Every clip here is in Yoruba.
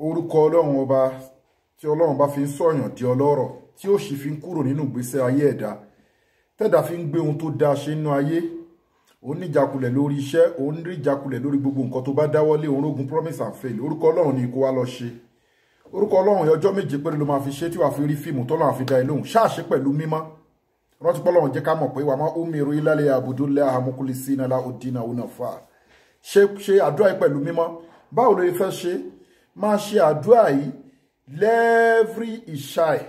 Orúkọ Ọlọ́run ọba tí Ọlọ́run bá fi ń sọ̀yàn di ọlọ́rọ̀, tí ó sì fi ń kúrò nínú ìgbésẹ̀ ayé ẹ̀dá, tẹ́dá fi ń gbé ohun tó dáa ṣe nínú ayé. Òun ní ìjákulẹ̀ lórí iṣẹ́, òun rí ìjákulẹ̀ lórí gbogbo nǹkan tó bá dáwọ́lé, òun rógun promise and fail. Orúkọ Ọlọ́run ni kó wá lọ ṣe. Orúkọ Ọlọ́run yẹn ọjọ́ 7 péré ló máa fi ṣe tí wàá fi rí fíìmù tọ́lọ́run àfi dá ẹ lóhùn. Ṣáàṣe pẹ̀lú mímọ́. Rántí pọ́lọ́run jẹ́ ká mọ̀ pé wàá máa umiru illa liya'budullaha mukhlisina lahu-ddina hunafa. Ṣe àdúrà yìí pẹ̀lú mímọ́. Báwo ló fẹ́ ṣe? Máa ṣe àdúrà yìí lẹ́ẹ̀frí ìṣáì.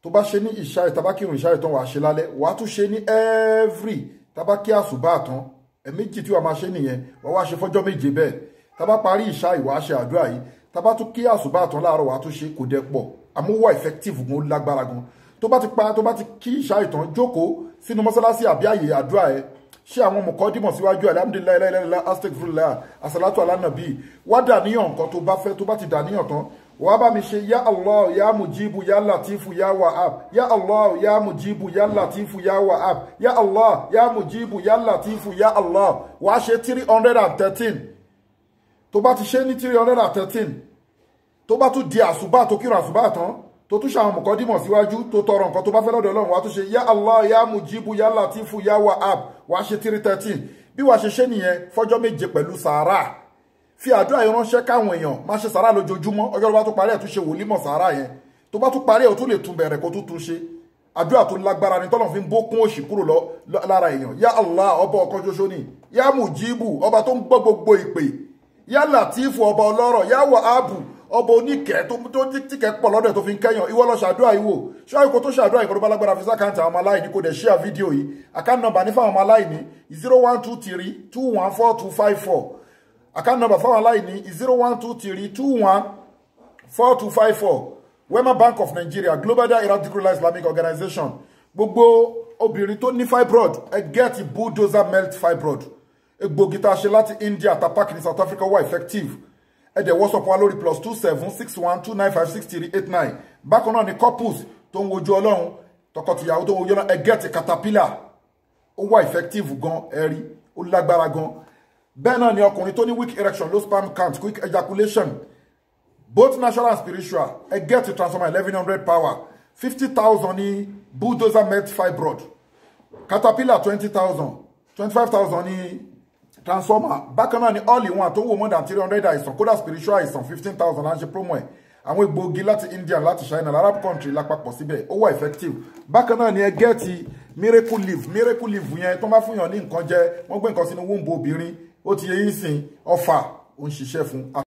Tó bá ṣe ní ìṣáì, tá bá kírun ìṣáì tán, wàá ṣe lálẹ́. Wàá tún ṣe ní every tá bá kí àsùbá tán. Ẹ̀ẹ̀mejì tí wàá máa ṣe nìyẹn. Wàá wá ṣe fọ́jọ́ 7 bẹ́ẹ̀. Tá bá parí ìṣáì, wàá ṣe àdúrà yìí. Tá bá tún kí àsùbá tán láàárọ̀, wàá tún ṣe, kò dẹ̀ pọ̀. Àmọ́ wà effective gan, ó lágbára gan. Tó bá ti pa, tó bá ti kí ìṣáì tán, jókòó sínú mọ́sálásí àbí àyè àdúrà ẹ. Ṣé àwọn mọ̀kọ́dìmọ̀ síwájú alhamdulillahi la ilaha illallah astaghfirullah asalatu ala nabi. Wá dàníyàn nǹkan tó bá fẹ́, tó bá ti dàníyàn tán, wá bá mi ṣe ya Allah ya mujibu ya latifu ya wahab, ya Allah ya mujibu ya latifu ya wahab, ya Allah ya mujibu ya latifu ya Allah. Wá ṣe 313. Tó bá ti ṣe ní 313, tó bá tún di àsùbá, tó kírun àsùbá tán, tó tún ṣàwọn mọ̀kọ́dìmọ̀ síwájú, tó tọrọ nǹkan tó bá fẹ́ lọ́dọ̀ Ọlọ́run, wá tún ṣe ya Allah ya mujibu ya latifu ya wahab, wá ṣe 313. Bí wàá ṣe ṣe nìyẹn fọ́jọ́ 7 pẹ̀lú sàárà. Fi àdúrà yẹn ránṣẹ́ káwọn èèyàn má ṣe sàárà lójoojúmọ́. Ọjọ́ tó bá tún parí ẹ̀ tún ṣe wòlímọ̀ sàárà yẹn. Tó bá tún parí ẹ̀, ó tún lè tún bẹ̀rẹ̀ kó tún tún ṣe. Àdúrà tó lágbára ni tọ́lọ́run fi ń bókún òṣì kúrò lára èèyàn. Ya Allah ọba ọ̀kan ṣoṣo ni, ya mujibu ọba tó ń gbọ́ gbogbo ìpè, ya latifu ọba ọlọ́rọ̀, ya wahabu ọba oníkẹ́ tó tíkẹ́ pọ̀ lọ́dọ̀ tó fi ń kẹ́yàn. Ìwọ lọ ṣàdúrà ìwò ṣáà kó tó ṣàdúrà ìkọ́ tó bá lágbára fi sákàǹtì àwọn ọmọ aláìní, kó dẹ̀ share fídíò yìí. Account number ní fáwọn ọmọ aláìní 0123214254. Account number fáwọn aláìní 0123214254. Wema Bank of Nigeria, Global Dahiratu Dhikrlahi Islamic Organization. Gbogbo obìnrin tó ní fibroid, ẹ get bulldozer melt fibroid. Egbògi tá a ṣe láti India, tapak ní South Africa, wà effective. Ẹ dẹ̀ WhatsApp wa lórí +2761 295 6389. Bákan náà ni couples tó ń wojú Ọlọ́run, tọkọtìyàwó tó ń wojú Ọlọ́run, ẹ get caterpillar. Ó wà effective gan, ẹ rí, ó lágbára gan. Bẹ́ẹ̀ náà ni ọkùnrin tó ní weak erection, low sperm count, quick ejaculation, both natural and spiritual, ẹ get transformer 1100 power. 50,000 ní bulldozer melt fibroid, caterpillar 20,000, 25,000 ní transformer. Bákan náà ni all in one tó wò more than 300 àìsàn, kódà spiritual àìsàn, 15,000 là ń ṣe promo ẹ̀. Àwọn egbòogi láti India, láti China, Arab country lápapọ̀ síbẹ̀, ó wà effective. Bákan náà ni ẹ get miracle leaf. Miracle leaf yẹn, tó bá fún yàn ní nǹkan jẹ, wọ́n gbé nǹkan sínú womb obìnrin, ó ti yẹ yín sìn, ọfà ó ń ṣiṣẹ́ fún.